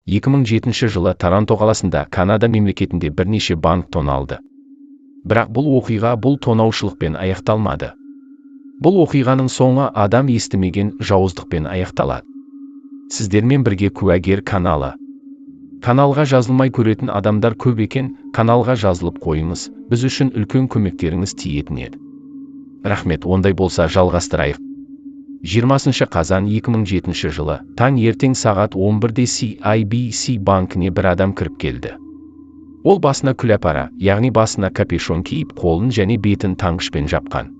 2007 жылы Торонто қаласында, Канада мемлекетінде бірнеше банк тоналды. Бірақ бұл оқиға бұл тонаушылықпен аяқталмады. Бұл оқиғаның соңы адам естімеген жауыздықпен аяқталады. Сіздермен бірге Куәгер каналы. Каналға жазылмай көретін адамдар көп екен, каналға жазылып қойыңыз, біз үшін үлкен көмектеріңіз тиетін еді. Рахмет, ондай болса жалғастырайық. 20 қазан 2007 жылы таң ертең сағат 11-де CIBC банкіне бір адам кіріп келді. Ол басына күләпара, яғни басына капюшон киіп, қолын және бетін таңғышпен жапқан.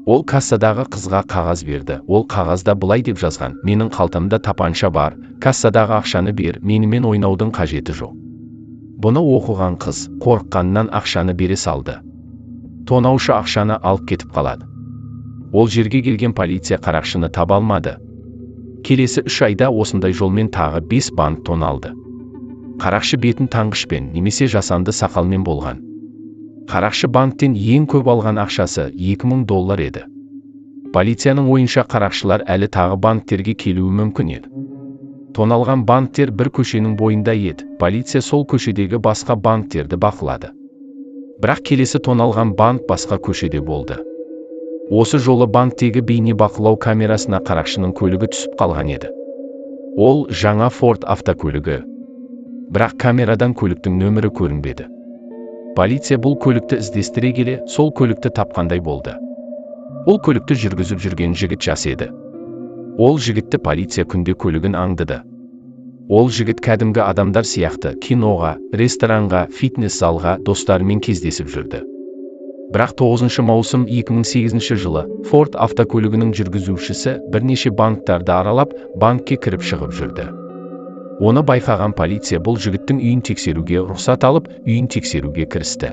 Ол кассадағы қызға қағаз берді. Ол қағазда былай деп жазған: «Менің қалтамда тапанша бар, кассадағы ақшаны бер, менімен ойнаудың қажеті жоқ». Бұны оқыған қыз қорыққаннан ақшаны бере салды. Тонаушы ақшаны алып кетіп қалады. Ол жерге келген полиция қарақшыны таба алмады. Келесі 3 айда осындай жолмен тағы 5 банк тоналды. Қарақшы бетін таңғышпен немесе жасанды сақалмен болған. Қарақшы банктен ең көп алған ақшасы 2000 доллар еді. Полицияның ойынша, қарақшылар әлі тағы банктерге келуі мүмкін еді. Тоналған банктер бір көшенің бойында еді. Полиция сол көшедегі басқа банктерді бақылады. Бірақ келесі тоналған банк басқа көшеде болды. Осы жолы банктегі бейне бақылау камерасына қарақшының көлігі түсіп қалған еді. Ол жаңа Ford автокөлігі. Бірақ камерадан көліктің нөмірі көрінбеді. Полиция бұл көлікті іздестіре келе, сол көлікті тапқандай болды. Ол көлікті жүргізіп жүрген жігіт жас еді. Ол жігітті полиция күнде көлігін аңдыды. Ол жігіт кәдімгі адамдар сияқты киноға, ресторанға, фитнес залға достарымен кездесіп жүрді. Бірақ 9 маусым 2008 жылы Ford автокөлігінің жүргізушісі бірнеше банктарды аралап, банкке кіріп шығып жүрді. Оны байқаған полиция бұл жігіттің үйін тексеруге рұқсат алып, үйін тексеруге кірісті.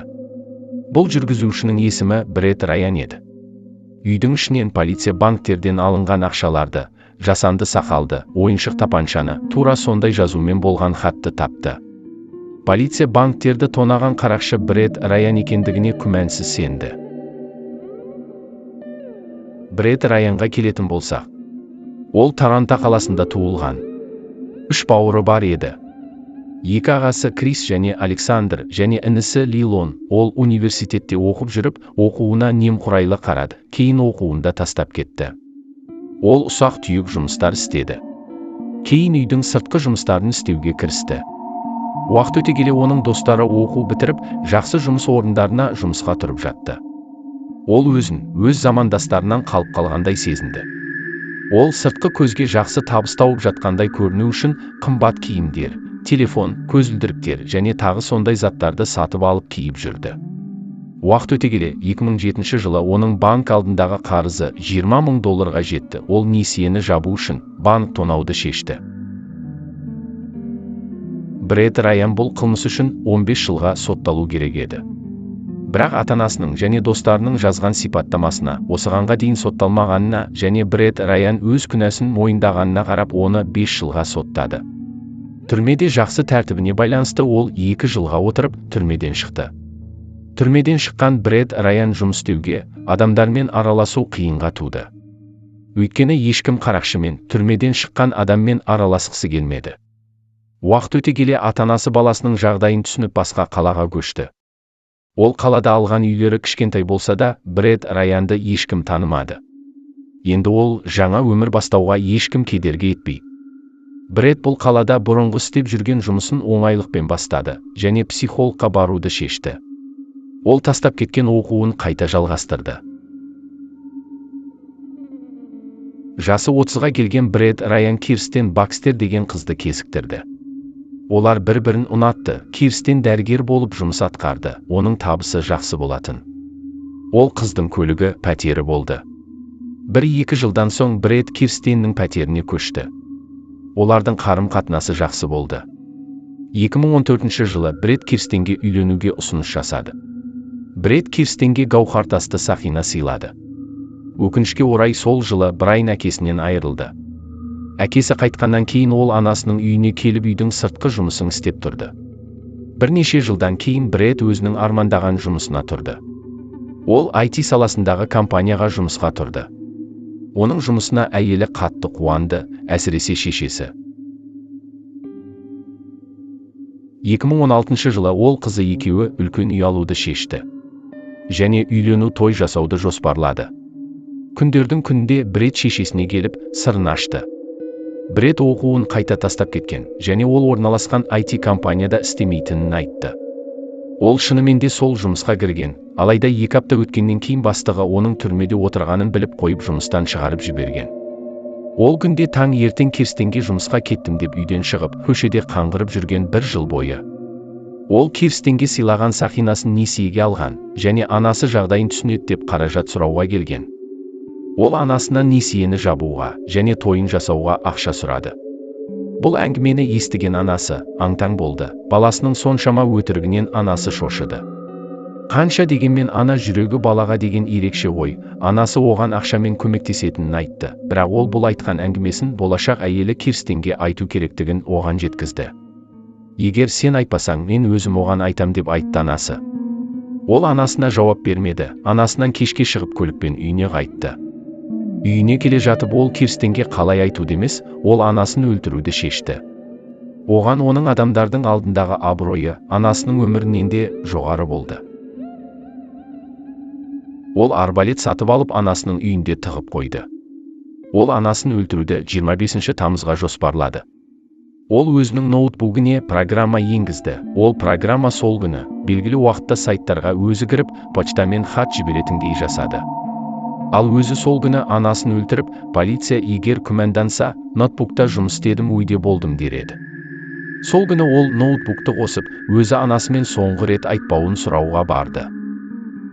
Бұл жүргізушінің есімі Бред Раян еді. Үйдің ішінен полиция банктерден алынған ақшаларды, жасанды сақалды, ойыншық тапаншаны, тура сондай жазумен болған хатты тапты. Полиция банктерді тонаған қарақшы Бред Раян екендігіне күмәнсіз сенді. Бред Раянға келетін болсақ, ол Торонто қаласында туылған. 3 бауыры бар еді. 2 ағасы Крис және Александр және інісі Лилон. Ол университетте оқып жүріп, оқуына немқұрайлы қарады, кейін оқуында тастап кетті. Ол ұсақ түйек жұмыстар істеді. Кейін үйдің сыртқы жұмыстарын істеуге кірісті. Уақыт өте келе оның достары оқу бітіріп, жақсы жұмыс орындарына жұмысқа тұрып жатты. Ол өзін өз замандастарынан қалып қалғандай сезінді. Ол сыртқы көзге жақсы табыс тауып жатқандай көріну үшін қымбат киімдер, телефон, көзілдіріктер және тағы сондай заттарды сатып алып киіп жүрді. Уақыт өте келе 2007 жылы оның банк алдындағы қарызы 20 мың долларға жетті. Ол несиені жабу үшін банк тонауды шешті. Бред Раян бұл қылмыс үшін 15 жылға сотталу керек еді. Бірақ ата-анасының және достарының жазған сипаттамасына, осығанға дейін сотталмағанына және Бред Раян өз күнәсін мойындағанына қарап оны 5 жылға соттады. Түрмеде жақсы тәртібіне байланысты ол 2 жылға отырып, түрмеден шықты. Түрмеден шыққан Бред Раян жұмыс істеуге, адамдармен араласу қиынға туды. Өйткені ешкім қарақшымен, түрмеден шыққан адаммен араласқысы келмеді. Уақыт өте келе ата-анасы баласының жағдайын түсініп басқа қалаға көшті. Ол қалада алған үйлері кішкентай болса да, Бред Раянды ешкім танымады. Енді ол жаңа өмір бастауға ешкім кедергі етпей. Бред бұл қалада бұрынғы істеп жүрген жұмысын оңайлықпен бастады және психологқа баруды шешті. Ол тастап кеткен оқуын қайта жалғастырды. Жасы 30-ға келген Бред Раян Кирстен Бакстер деген қызды кезіктірді. Олар бір-бірін ұнатты. Кирстен дәрігер болып жұмыс атқарды, оның табысы жақсы болатын. Ол қыздың көлігі, пәтері болды. 1-2 жылдан соң Бред Кирстеннің пәтеріне көшті. Олардың қарым-қатынасы жақсы болды. 2014 жылы Бред Кирстенге үйленуге ұсыныс жасады. Бред Кирстенге гауһартасты сақина сыйлады. Өкінішке орай сол жылы Брайан әкесінен айырылды. Әкесі қайтқаннан кейін ол анасының үйіне келіп үйдің сыртқы жұмысын істеп тұрды. Бірнеше жылдан кейін Бред өзінің армандаған жұмысына тұрды. Ол IT саласындағы компанияға жұмысқа тұрды. Оның жұмысына әйелі қатты қуанды, әсіресе шешесі. 2016 жылы ол қызы екеуі үлкен үй алуды шешті. Және үйлену той жасауды жоспарлады. Күндердің күнінде Бред шешесіне келіп, сырын ашты. Бред оқуын қайта тастап кеткен және ол орналасқан IT компанияда істемейтінін айтты. Ол шынымен де сол жұмысқа кірген, алайда 2 апта өткеннен кейін бастығы оның түрмеде отырғанын біліп қойып жұмыстан шығарып жіберген. Ол күнде таң ертең Кирстенге жұмысқа кеттім деп үйден шығып, көшеде қаңғырып жүрген бір жыл бойы. Ол Кирстенге сыйлаған сақинасын несиеге алған және анасы жағдайын түсінеді деп қаражат сұрауға келген. Ол анасынан несиені жабуға және тойын жасауға ақша сұрады. Бұл әңгімені естіген анасы аң-таң болды. Баласының соншама өтірігінен анасы шошыды. Қанша дегенмен ана жүрегі балаға деген ерекше ой, анасы оған ақшамен көмектесетінін айтты. Бірақ ол бұл айтқан әңгімесін болашақ әйелі Кирстенге айту керектігін оған жеткізді. Егер сен айтпасаң, мен өзім оған айтам деп айтты анасы. Ол анасына жауап бермеді, анасынан кешке шығып көлікпен үйіне қайтты. Үйіне келе жатып ол Кирстенге қалай айтуды емес, ол анасын өлтіруді шешті. Оған оның адамдардың алдындағы абыройы анасының өмірінен де жоғары болды. Ол арбалет сатып алып анасының үйінде тығып қойды. Ол анасын өлтіруді 25 тамызға жоспарлады. Ол өзінің ноутбугіне программа енгізді. Ол программа сол күні белгілі уақытта сайттарға өзі кіріп, почтамен хат жіберетіндей жасады. Ал өзі сол күні анасын өлтіріп, полиция егер күмәнданса, ноутбукта жұмыс істедім, үйде болдым дер еді. Сол күні ол ноутбукты қосып, өзі анасымен соңғы рет айтпауын сұрауға барды.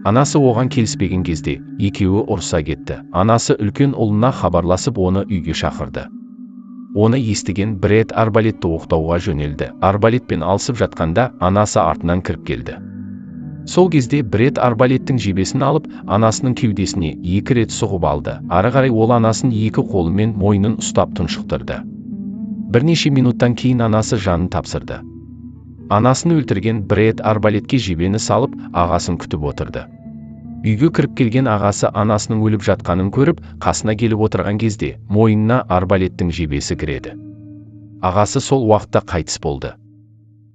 Анасы оған келіспеген кезде, екеуі ұрыса кетті. Анасы үлкен ұлына хабарласып, оны үйге шақырды. Оны естіген Бред арбалетті оқтауға жөнелді. Арбалетпен алысып жатқанда анасы артынан кіріп келді. Сол кезде Бред арбалеттің жебесін алып, анасының кеудесіне 2 рет сұғып алды. Ары қарай ол анасын 2 қолымен мойнын ұстап тұншықтырды. Бірнеше минуттан кейін анасы жанын тапсырды. Анасын өлтірген Бред арбалетке жебені салып, ағасын күтіп отырды. Үйге кіріп келген ағасы анасының өліп жатқанын көріп, қасына келіп отырған кезде мойнына арбалеттің жебесі кіреді. Ағасы сол уақытта қайтыс болды.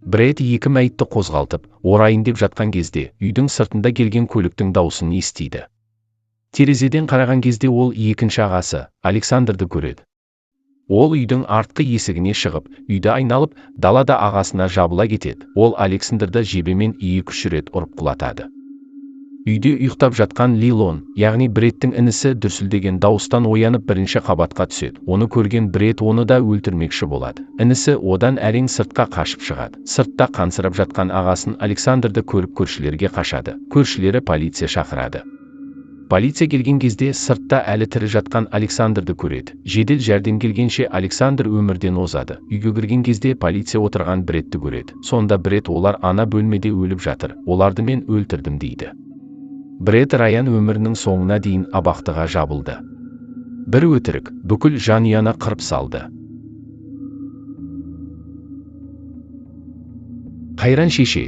Бред 2 мәйітті қозғалтып, орайын деп жатқан кезде үйдің сыртында келген көліктің даусын естиді. Терезеден қараған кезде ол екінші ағасы Александрды көреді. Ол үйдің артқы есігіне шығып, үйді айналып, далада ағасына жабыла кетеді. Ол Александрды жебемен 2-3 рет ұрып құлатады. Үйде ұйықтап жатқан Лилон, яғни Бредтің інісі, дүрсілдеген дауыстан оянып бірінші қабатқа түседі. Оны көрген Бред оны да өлтірмекші болады. Інісі одан әрең сыртқа қашып шығады. Сыртта қансырап жатқан ағасын Александрды көріп көршілерге қашады. Көршілері полиция шақырады. Полиция келген кезде сыртта әлі тірі жатқан Александрды көреді. Жедел жәрдем келгенше Александр өмірден озады. Үйге кірген кезде полиция отырған Бредті көреді. Сонда Бред олар ана бөлмеде өліп жатыр, оларды мен өлтірдім дейді. Бред Раян өмірінің соңына дейін абақтыға жабылды. Бір өтірік бүкіл жанұяны қырып салды. Қайран шеше,